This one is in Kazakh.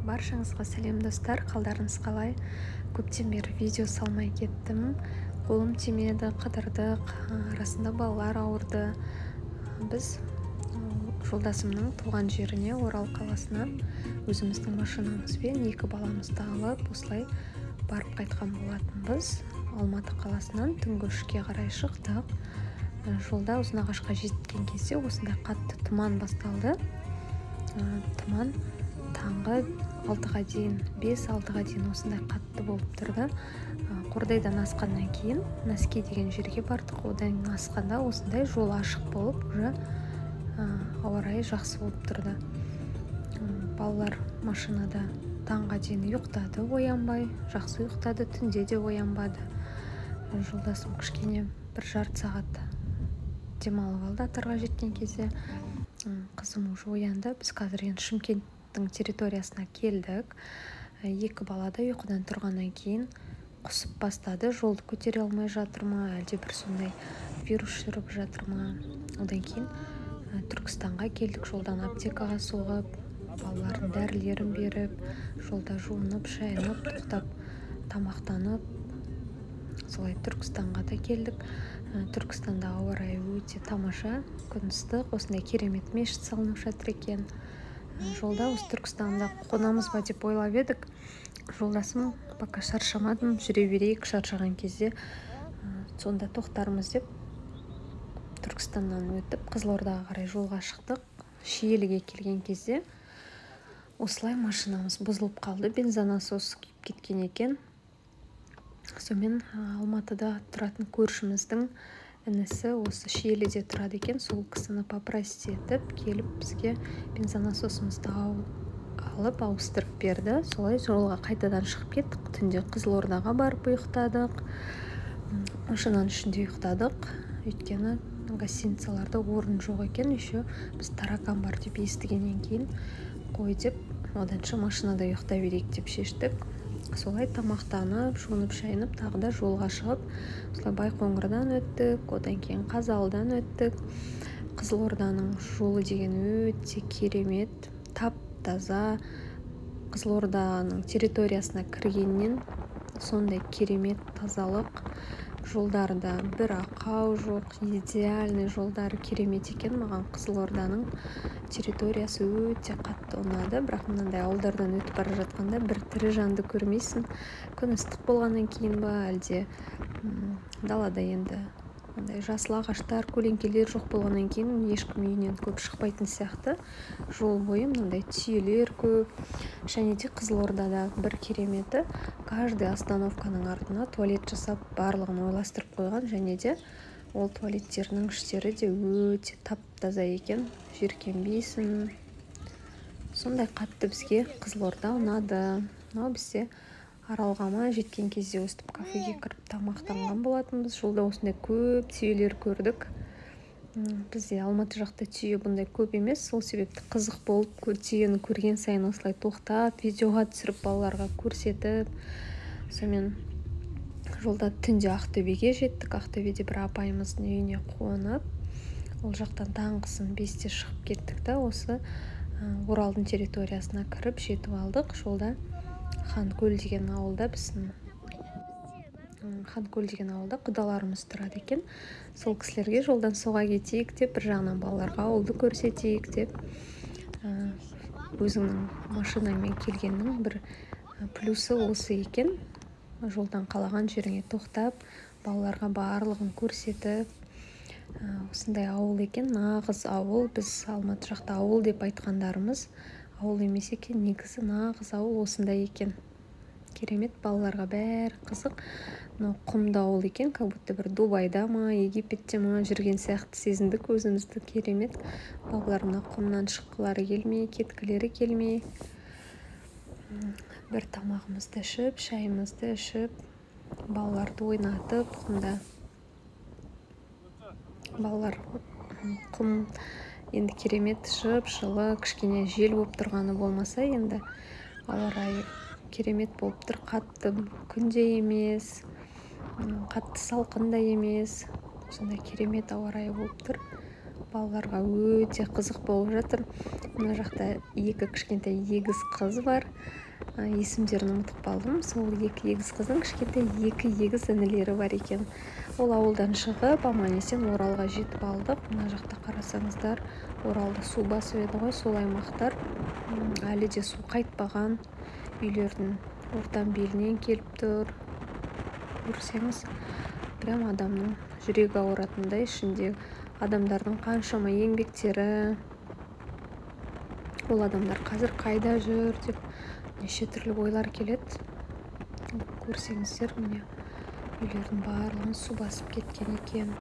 Баршаңызға сәлем, достар! Қалдарыңыз қалай? Көптен бері видео салмай кеттім, қолым тимеді, қыдырдық, арасында балалар ауырды. Біз жолдасымның туған жеріне, Орал қаласына, өзіміздің машинамызбен екі баламызды алып, осылай барып қайтқан болатынбыз. Алматы қаласынан түнгі 3-ке қарай шықтық. Жолда Ұзынағашқа жеткен кезде осындай қатты тұман басталды. Тұман таңғы 6-ға дейін, 5-6-ға дейін осындай қатты болып тұрды. Қордайдан асқаннан кейін Носки деген жерге бардық. Одан асқанда осындай жол ашық болып, уже ауа райы жақсы болып тұрды. Балалар машинада таңға дейін ұйықтады, оянбай, жақсы ұйықтады, түнде де оянбады. Жолдасым кішкене бір жарты сағат демалып алды Отарға жеткен кезде. Қызым уже оянды. Біз қазір енді Шымкенттің территориясына келдік. Екі бала да ұйқыдан тұрғаннан кейін құсып бастады. Жолды көтере алмай жатыр ма, әлде бір сондай вирус жүріп жатыр ма. Одан кейін Түркістанға келдік. Жолдан аптекаға соғып, балалардың дәрілерін беріп, жолда жуынып шайынып, тоқтап тамақтанып, солай Түркістанға да келдік. Түркістанда ауа райы өте тамаша, күн ыстық, осындай керемет мешіт салынып жатыр екен. Жолда осы Түркістанда қонамыз ба деп ойлап едік. Жолдасым: «Пока шаршамадым, жүре берейік, шаршаған кезде сонда тоқтармыз», — деп. Түркістаннан өтіп, Қызылордаға қарай жолға шықтық. Шиеліге келген кезде осылай машинамыз бұзылып қалды, бензонасос күйіп кеткен екен. Сонымен Алматыда тұратын көршіміздің інісі осы Шиеліде тұрады екен. Сол кісіні попросить етіп, келіп, бізге бензонасосымызды алып, ауыстырып берді. Солай жолға қайтадан шығып кеттік. Түнде Қызылордаға барып ұйықтадық, машинаның ішінде ұйықтадық, өйткені гостиницаларда орын жоқ екен. Еще біз таракан бар деп естігеннен кейін, қой деп, оданша машинада ұйықтай берейік деп шештік. Солай тамақтанып, жуынып шайынып, тағы да жолға шығып, осылай Байқоңырдан өттік, одан кейін Қазалыдан өттік. Қызылорданың жолы деген өте керемет, тап таза. Қызылорданың территориясына кіргеннен сондай керемет тазалық, жолдарда бір ақау жоқ, идеальный жолдары, керемет екен. Маған Қызылорданың территориясы өте қатты ұнады. Бірақ мынандай ауылдардан өтіп бара жатқанда бір тірі жанды көрмейсің. Күн ыстық болғаннан кейін ба, әлде далада енді андай жасыл ағаштар, көлеңкелер жоқ болғаннан кейін, ешкім үйінен көп шықпайтын сияқты. Жол бойы мынандай түйелер көп. Және де Қызылордада бір кереметі: каждый остановканың артына туалет жасап, барлығын ойластырып қойған. Және де ол туалеттерінің іштері де өте тап таза екен, жиіркенбейсің. Сондай қатты бізге Қызылорда ұнады. Мынау бізде Аралға ма жеткен кезде өстіп кафеге кіріп тамақтанған болатынбыз. Жолда осындай көп түйелер көрдік. Бізде Алматы жақта түйе бұндай көп емес, сол себепті қызық болып, түйені көрген сайын осылай тоқтап, видеоға түсіріп, балаларға көрсетіп. Сонымен жолда түнде Ақтөбеге жеттік. Ақтөбеде бір апайымыздың үйіне қонып, ол жақтан таңғысын 5-те шығып кеттік та, осы Оралдың территориясына кіріп жетіп алдық. Жолда Ханкөл деген ауылда, біздің Ханкөл деген ауылда құдаларымыз тұрады екен. Сол кісілерге жолдан соға кетейік деп, бір жағынан балаларға ауылды көрсетейік деп. Өзіңнің машинаңмен келгеннің бір плюсы осы екен: жолдан қалаған жеріңе тоқтап, балаларға барлығын көрсетіп. Осындай ауыл екен, нағыз ауыл. Біз Алматы жақта ауыл деп айтқандарымыз ауыл емес екен, негізі нағыз ауыл осындай екен. Керемет, балаларға бәрі қызық. Мынау құмды ауыл екен, как будто бір Дубайда ма, Египетте ма жүрген сияқты сезіндік өзімізді. Керемет, балалар мына құмнан шыққылары келмей, кеткілері келмей. Бір тамағымызды ішіп, шайымызды ішіп, балаларды ойнатып құмда. Балалар, құм енді керемет, жып жылы, кішкене жел болып тұрғаны болмаса, енді ауа райы керемет болып тұр. Қатты күн де емес, қатты салқын да емес, сондай керемет ауа райы болып тұр. Балаларға өте қызық болып жатыр. Мына жақта екі кішкентай егіз қыз бар, есімдерін ұмытып қалдым. Сол екі егіз қыздың кішкентай екі егіз інілері бар екен. Ол ауылдан шығып, аман есен Оралға жетіп алдық. Мына жақта қарасаңыздар, Оралды су басып еді ғой, сол аймақтар әлі де су қайтпаған, үйлердің ортан белінен келіп тұр. Көрсеңіз, прям адамның жүрегі ауыратындай, ішінде адамдардың қаншама еңбектері, ол адамдар қазір қайда жүр деп неше түрлі ойлар келеді. Көрсеңіздер, міне, үйлердің барлығын су басып кеткен екен.